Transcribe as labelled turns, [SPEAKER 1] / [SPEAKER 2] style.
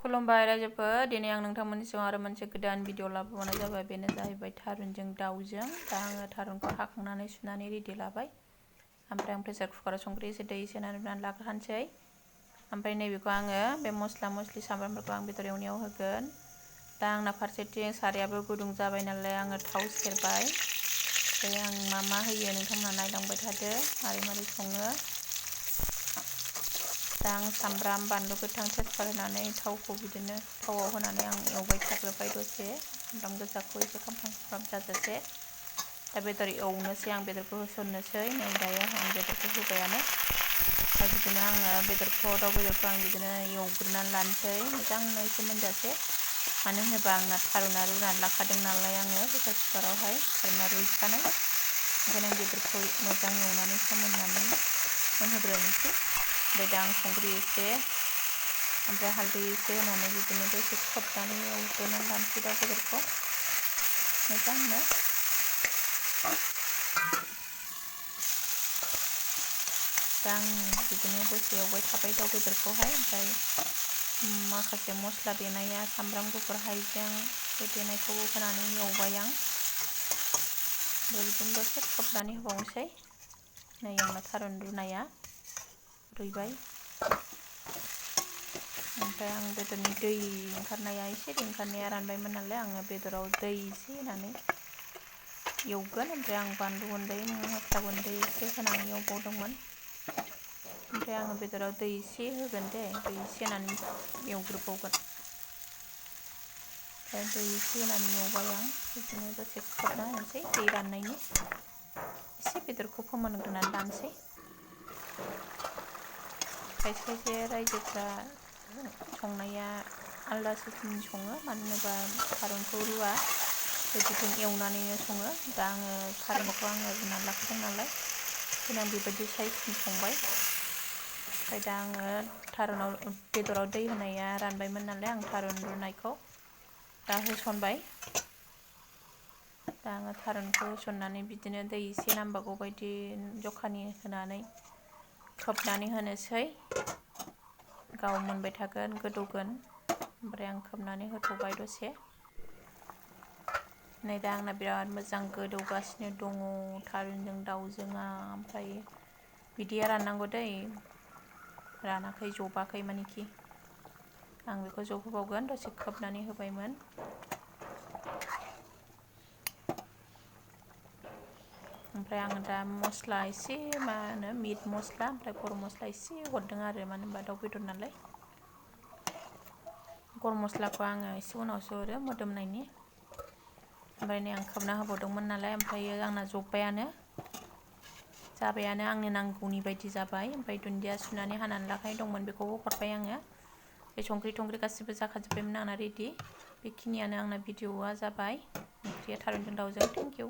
[SPEAKER 1] खुलुमबाय रायजोफोर, दिनै आं नोंथांमोननि सिगाङाव आरो मोनसे गोदान भिडिअ लाबोनाय जाबाय। बेनो जाहैबाय थारुनजों दाउजों। दा आङो थारुनखौ हाखांनानै सुनानै रेडि लाबाय। ओमफ्राय आं प्रेसार कुकाराव संख्रि एसे दै एसे होनानै रुनानै लाग्रोखानोसै। ओमफ्राय नैबेखौ आङो बे मस्ला मस्लि सामब्रामफोरखौ आं बेदर एवनायाव होगोन। दा आंना फारसेथिं सारायाबो गुदुं जाबाय नालाय आङो थाव सेरबाय। ओमफ्राय आं मा होयो नोंथांमोना नायलांबाय थादो, मारै सङो। दा आं सामब्राम बानलु गोथां तेजपात होनानै थावखौ बिदिनो थावाव होनानै आं एवबाय थाग्रोबाय दसे। सामब्राम गोजाखौ एसे खामफ्राम जाजासे। दा बेदर एवनोसै, आं बेदरखौ होसननोसै। नै दायो आं बेदरखौ होबायानो। दा बिदिनो आङो दाउ बेदरखौ आं बिदिनो एवग्रोनानै लानोसै मोजांनो एसे मोनजासे। मानो होनोबा आंना थारुना रुनानै लाखादों नालाय आङो प्रेसार कुकारावहाय, थारुना रुइखानाय। ओंखायनो आं बेदरखौ मोजां एवनानै फोमोननानै मोनहोग्रोनोसै। ओमफ्राय दा आं संख्रि एसे ओमफ्राय हालदै एसे होनानै बिदिनो दसे खोबनानै एवग्रोनानै लानोसै दाउ बेदरखौ मोजांनो। दा आं बिदिनो दसे एवबाय थाबाय दाउ बेदरखौहाय। ओमफ्राय माखासे मस्ला देनाया सामब्राम गुफुर हाइजें बे देनायखौबो होनानै एवबाय आं। ओमफ्राय बिदिनो दसे खोबनानै होबावनोसै। नै आंना थारुन रुनाया रुइबाय। ओमफ्राय आं बेदरनि दै ओंखारनाया रानबायमोन नालाय आङो बेदराव दै एसे होनानै एवगोन। ओमफ्राय आं बानलु गुन्दै मस्ला गुन्दै एसे होनानै एवबावदोंमोन। ओमफ्राय आङो बेदराव दै एसे होगोन दे, दै एसे होनानै एवग्रोबावगोन। ओमफ्राय दै एसे होनानै एवबाय आं बिदिनो दसे खोबना होनोसै दै राननायनि। एसे बेदरखौ फोमोनग्रोनानै लानोसै। खायसे रायजोफ्रा संनाया आलदा सिस्टेमनि सङो, मानो होनोबा थारुनखौ रुवा, बिदिजों एवनानैनो सङो। दा आङो थारुनखौ रुनानै लाखादों नालाय, ओंखायनो आं बेबायदि साइसनि संबाय। ओमफ्राय दा आङो बेदराव दै होनाया रानबायमोन नालाय आं थारुन रुनायखौ दा होसनबाय। दा आङो थारुनखौ होसननानै बिदिनो दै एसे नांबागौ बायदि जखानि होनानै खोबनानै होनोसै। गाव मोनबाय थागोन, गोदौगोन। ओमफ्राय आं खोबनानै होथ'बाय दसे। नै दा आंना बिराद मोजां गोदौगासिनो दङ थारुनजों दाउजोंआ। ओमफ्राय बिदैया राननांगौ दै, रानाखै जबाखै मानेखि। आं बेखौ जबहोबावगोन, दसे खोबनानै होबायमोन। ओमफ्राय आङो दा मस्ला एसे मिट मस्ला ओमफ्राय गरम मस्ला एसे हरदों आरो, मानो होनबा दाउ बेदर नालाय। गरम मस्लाखौ आङो एसे उनावसो हरो मोदोमनायनि। ओमफ्राय नै आं खोबना होबावदोंमोन नालाय, ओमफ्राय आंना जाबायानो आंनो नांगौनि बायदि जाबाय। ओमफ्राय दुन्दिया सुनानै हानानै लाखानाय दंमोन, बेखौबो हरबाय आङो। बे संख्रि थंख्रि गासिबो जाखाजोब्बायमोन आंना रेडि। बेखिनियानो आंना भिडिअआ जाबाय, ओंख्रिया थारुनजों दाउजों। Thank you.